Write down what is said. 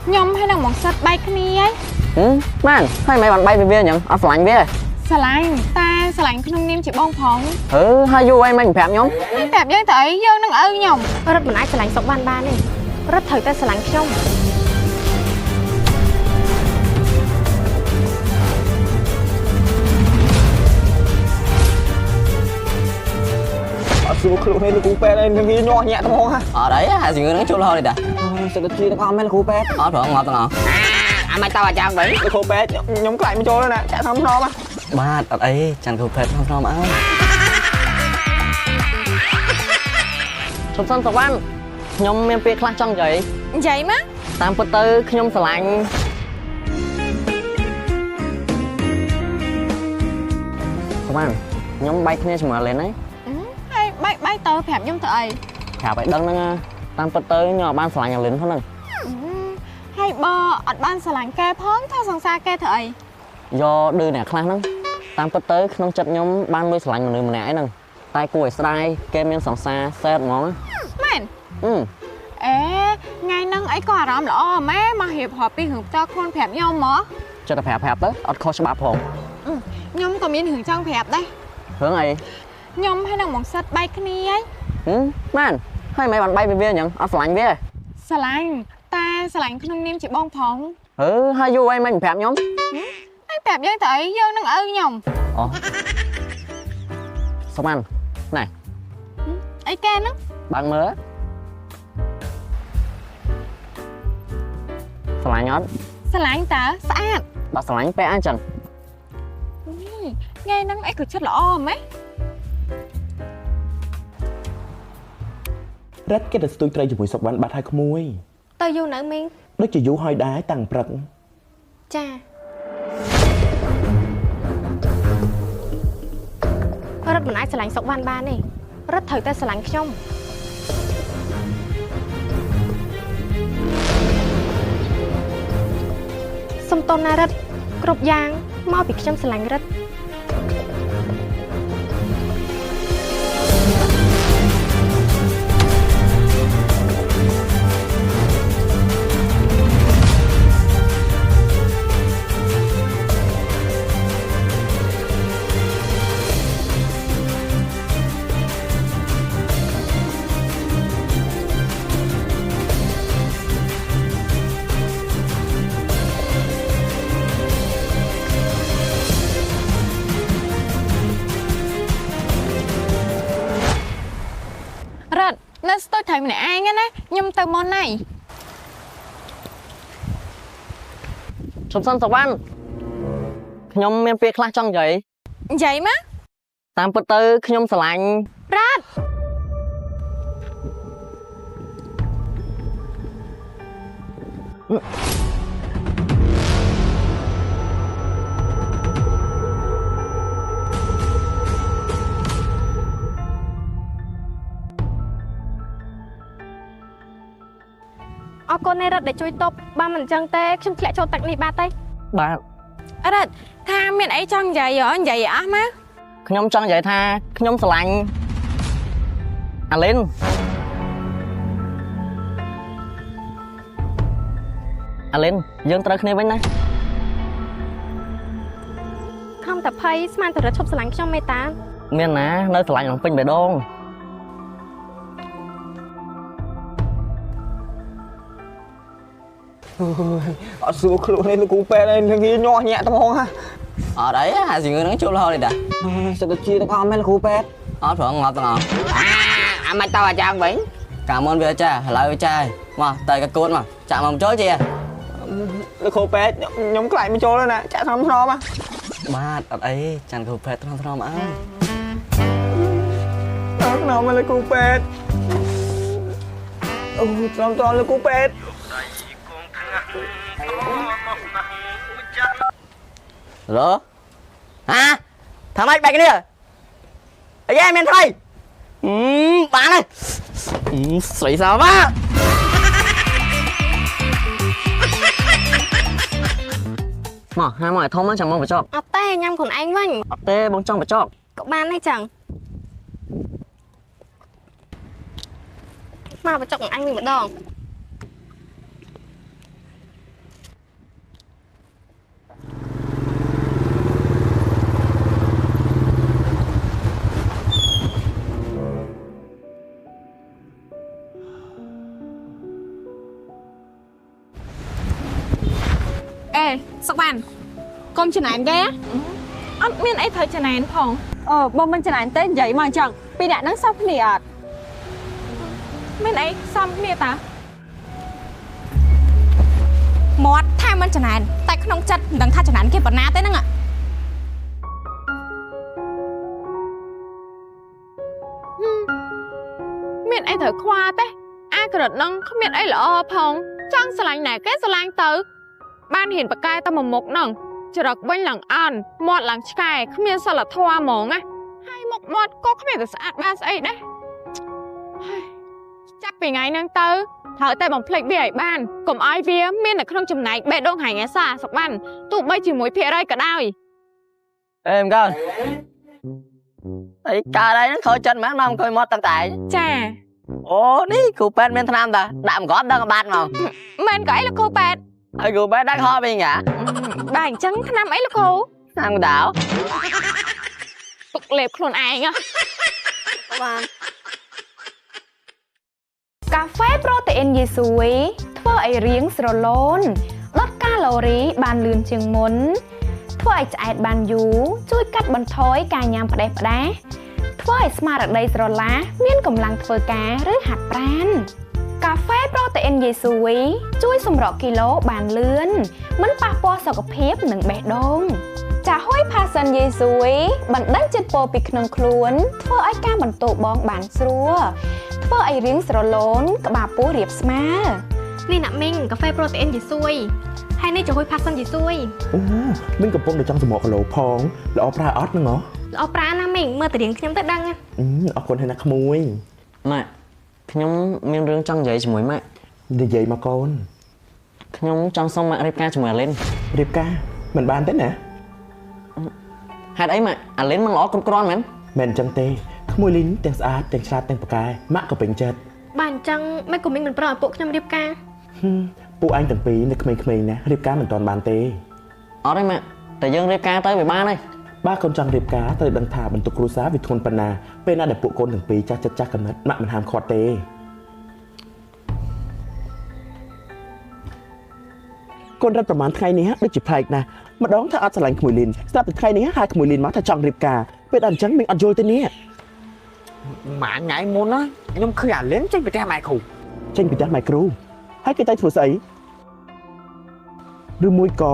ខ្ញុំហើយនឹងមកសិតបែកគ្នាហើយបានហើយមិនបានបែកវាអញ្ចឹងអត់ស្រឡាញ់វាស្រឡាញ់តែស្រឡាញ់ក្នុងនាមជាបងផងអឺហើយយូរអីមិនប្រាប់ខ្ញុំប្រាប់យើងទៅអីយើងនឹងឪខ្ញុំរត់មិនអាចស្រឡាញ់សុកបានបានទេរត់ត្រូវតែស្រឡាញ់ខ្ញុំអត់សួរខ្លួនឯងលោកគ្រូពេទ្យឯងវាញាស់ញាក់ត្មងហ่ะអត់អីអាជំងឺហ្នឹងជួលរហូតទេតាសិតតែជីទាំងអស់មែនលោកគ្រូពេទ្យអត់ប្រងងាប់ទាំងអស់អាមិនតើអាចារ្យវិញលោកគ្រូពេទ្យខ្ញុំខ្លាចមិនចូលណាចាក់ថ្នាំថ្នមបាទអត់អីចាន់គ្រូពេទ្យថ្នាំថ្នមអើសុំសិនសវណ្ណខ្ញុំមានពាក្យខ្លះចង់និយាយនិយាយមកតាមពិតទៅខ្ញុំស្រឡាញ់សវណ្ណខ្ញុំបែកគ្នាជាមួយអាឡេនហើយបែកបែកទៅប្រាប់ខ្ញុំទៅអីប្រាប់ឲ្យដឹងហ្នឹងតាមពិតទៅខ្ញុំអត់បានស្រឡាញ់អាលិនផងហ្នឹងហើយបើអត់បានស្រឡាញ់គេផងថាសង្សារគេធ្វើអីយកឌឺអ្នកខ្លះហ្នឹងតាមពិតទៅក្នុងចិត្តខ្ញុំបានមួយស្រឡាញ់មនុស្សម្នាក់ឯហ្នឹងតែគួរឲ្យស្ដាយគេមានសង្សារសែតហ្មងមែនអឺអេថ្ងៃហ្នឹងអីក៏អារម្មណ៍ល្អម៉ែមករៀបរាប់ពីរឿងផ្ទាល់ខ្លួនប្រាប់ខ្ញុំហ្មងចិត្តតែប្រាប់ទៅអត់ខុសច្បាប់ផងខ្ញុំក៏មានរឿងចង់ប្រាប់ដែររឿងអីខ្ញុំហើយនឹងមកសិតបែកគ្នាហើយបានហើយមិនបានបែកវាអញ្ចឹងអត់ស្រឡាញ់វាស្រឡាញ់តែស្រឡាញ់ក្នុងនាមជាបងផងអឺហើយយូរអីមិនប្រាប់ខ្ញុំហើយប្រាប់យើងទៅអីយើងនឹងឪខ្ញុំអូសុំអានណែអីគេហ្នឹងបើមើលស្រឡាញ់អត់ស្រឡាញ់តើស្អាតបើស្រឡាញ់ពាក់អញ្ចឹងថ្ងៃហ្នឹងអីក៏ចិត្តល្អម៉េចរ៉ាត់គេទៅស្ទួយត្រីជាមួយសុកវ៉ាន់បាត់ហើយក្មួយទៅយូរនៅមីងដូចជាយូរហើយដែរតាំងព្រឹកចារត់មិនអាចស្រឡាញ់សុកវ៉ាន់បានទេរត់ត្រូវតែស្រឡាញ់ខ្ញុំសុំទោសណារ៉ាត់គ្រប់យ៉ាងមកពីខ្ញុំស្រឡាញ់រ៉ាត់ នៅស្ទូចត្រីម្នាក់ឯងណាខ្ញុំទៅមុនហើយ សុំសិនសវណ្ណខ្ញុំមានពាក្យខ្លះចង់និយាយនិយាយមកតាមពិតទៅខ្ញុំស្រឡាញ់រ៉ាត់អរគុណនៃរ៉ាត់ដែលជួយតបបើមិនអញ្ចឹងទេខ្ញុំធ្លាក់ចូលទឹកនេះបាត់ទេបាទរ៉ាត់ថាមានអីចង់និយាយហ៎និយាយអស់មកខ្ញុំចង់និយាយថាខ្ញុំស្រឡាញ់អាលិនអាលិនយើងត្រូវគ្នាវិញណាខំតែភ័យស្មានតែរ៉ាត់ឈប់ស្រឡាញ់ខ្ញុំមេតាមានណានៅស្រឡាញ់ក្នុងពេញបេះដូងអត់សួរខ្លួនឯងលោកគ្រូពេទ្យឯងវាញាស់ញាក់ត្មងហ่ะអត់អីអាជំងឺហ្នឹងជួលរហូតទេតាសិតតែជាទាំងអស់មែនលោកគ្រូពេទ្យអត់ប្រងងាប់ទាំងអស់អាមិនតើអាចារ្យវិញកាលមុនវាចាឥឡូវវាចាមកតែកកូនមកចាក់មកចូលជាលោកគ្រូពេទ្យខ្ញុំខ្លាចមិនចូលណាចាក់ថ្នាំថ្នមបាទអត់អីចាន់គ្រូពេទ្យថ្នាំថ្នមអើថ្នាំលោកគ្រូពេទ្យអូថ្នាំថ្នមលោកគ្រូពេទ្យឡូហាធ្វើម៉េចបែកគ្នាអីយ៉ាមានថ្មីបានហើយស្រីសោមកមកហាមកឲ្យធំចាំមកបញ្ចប់អត់ទេញ៉ាំខ្លួនឯងវិញអត់ទេបងចង់បញ្ចប់ក៏បានដែរចឹងមកបញ្ចប់ខ្លួនឯងវិញម្ដង សុកវ៉ាន់កុំចំណែនគេ អត់មានអីត្រូវចំណែនផង អឺបងមិនចំណែនទេនិយាយមកអញ្ចឹងពីអ្នកហ្នឹងសោះគ្នាអត់ មានអីសំគ្នាតា មាត់ថាមិនចំណែនតែក្នុងចិត្តមិនដឹងថាចំណែនគេប៉ុណ្ណាទេហ្នឹង មានអីត្រូវខ្វល់ទេអាក្រិតហ្នឹងគ្មានអីល្អផងចង់ស្រឡាញ់ណែគេស្រឡាញ់ទៅបានហ៊ានបកកែតែមួយមុខហ្នឹងច្រកវិញឡើងអន់មាត់ឡើងឆ្កែគ្មានសិលធម៌ហ្មងណាហើយមុខមាត់ក៏គ្មានតែស្អាតបានស្អីដែរចាប់ពីថ្ងៃហ្នឹងទៅត្រូវតែបំភ្លេចវាឲ្យបានកុំឲ្យវាមាននៅក្នុងចំណែកបេះដូងហែងឯសាសុកបានទោះបីជាមួយភាគរយក៏ដោយ អេមកូនអីកើតអីហ្នឹងខូចចិត្តមែនមកអង្គុយមាត់តាំងតែចាអូនេះគ្រូពេទ្យមានថ្នាំតាដាក់មកគាត់ដឹងបាត់មក មែនក៏អីលោកគ្រូពេទ្យ ហើយគ្រូពេទ្យដាក់ខវិញហ៎ បាទអញ្ចឹងថ្នាំអីលោកគ្រូ ថ្នាំកដៅ ពុកលេបខ្លួនឯងហ៎ បាន កាហ្វេប្រូតេអ៊ីនយេស៊ួយធ្វើឲ្យរាងស្រឡូនដុតកាឡូរីបានលឿនជាងមុនធ្វើឲ្យឆ្អែតបានយូរជួយកាត់បន្ថយការញ៉ាំផ្ដេសផ្ដាសធ្វើឲ្យស្មារតីស្រឡះមានកម្លាំងធ្វើការឬហាត់ប្រាណកាហ្វេប្រូតេអ៊ីនយេស៊ួយជួយសម្រកគីឡូបានលឿនមិនប៉ះពាល់សុខភាពនិងបេះដូងចាហុយផាសិនយេស៊ួយបណ្ដេញជាតិពុលពីក្នុងខ្លួនធ្វើឲ្យការបន្ទោបងបានស្រួលធ្វើឲ្យរាងស្រឡូនក្បាលពោះរាបស្មើ នេះណាក់មីងកាហ្វេប្រូតេអ៊ីនយេស៊ួយហើយនេះចាហុយផាសិនយេស៊ួយ អូមីងកំពុងតែចង់សម្រកគីឡូផងល្អប្រើអត់ហ្នឹងហ៎ ល្អប្រើណាមីងមើលតែរៀងខ្ញុំទៅដឹង អរគុណហើយណាក្មួយ ម៉ាក់ខ្ញុំមានរឿងចង់និយាយជាមួយម៉ាក់ និយាយមកកូន ខ្ញុំចង់សុំម៉ាក់រៀបការជាមួយអាលីន រៀបការមិនបានទេណា ហេតុអីម៉ាក់អាលីនមិនល្អគ្រប់គ្រាន់មែន មិនអញ្ចឹងទេក្មួយលីនទាំងស្អាតទាំងឆ្លាតទាំងប៉ាកែម៉ាក់ក៏ពេញចិត្ត បាទអញ្ចឹងម៉េចក៏មីងមិនប្រឲ្យពួកខ្ញុំរៀបការ ពួកឯងទាំងពីរនៅក្មេងៗណារៀបការមិនទាន់បានទេ អត់ទេម៉ាក់តែយើងរៀបការទៅវាបានហើយ បើកូនចង់រៀបការត្រូវដឹងថាបន្ទុកគ្រួសារវាធ្ងន់ប៉ុណ្ណាពេលណាដែលពួកកូនទាំងពីរចាស់ចិត្តចាស់កំណត់ម៉ាក់មិនហាមឃាត់ទេកូនរត់ប្រហែលថ្ងៃនេះដូចជាប្លែកណាស់ម្ដងថាអត់ស្រឡាញ់ក្មួយលីនស្រាប់តែថ្ងៃនេះហៅក្មួយលីនមកថាចង់រៀបការពេលដល់អញ្ចឹងមីងអត់យល់ទេនេះ មួយថ្ងៃមុនណាខ្ញុំឃើញអាលីនចេញពីផ្ទះម៉ែគ្រូ ចេញពីផ្ទះម៉ែគ្រូហើយគេទៅធ្វើស្អីឬមួយក៏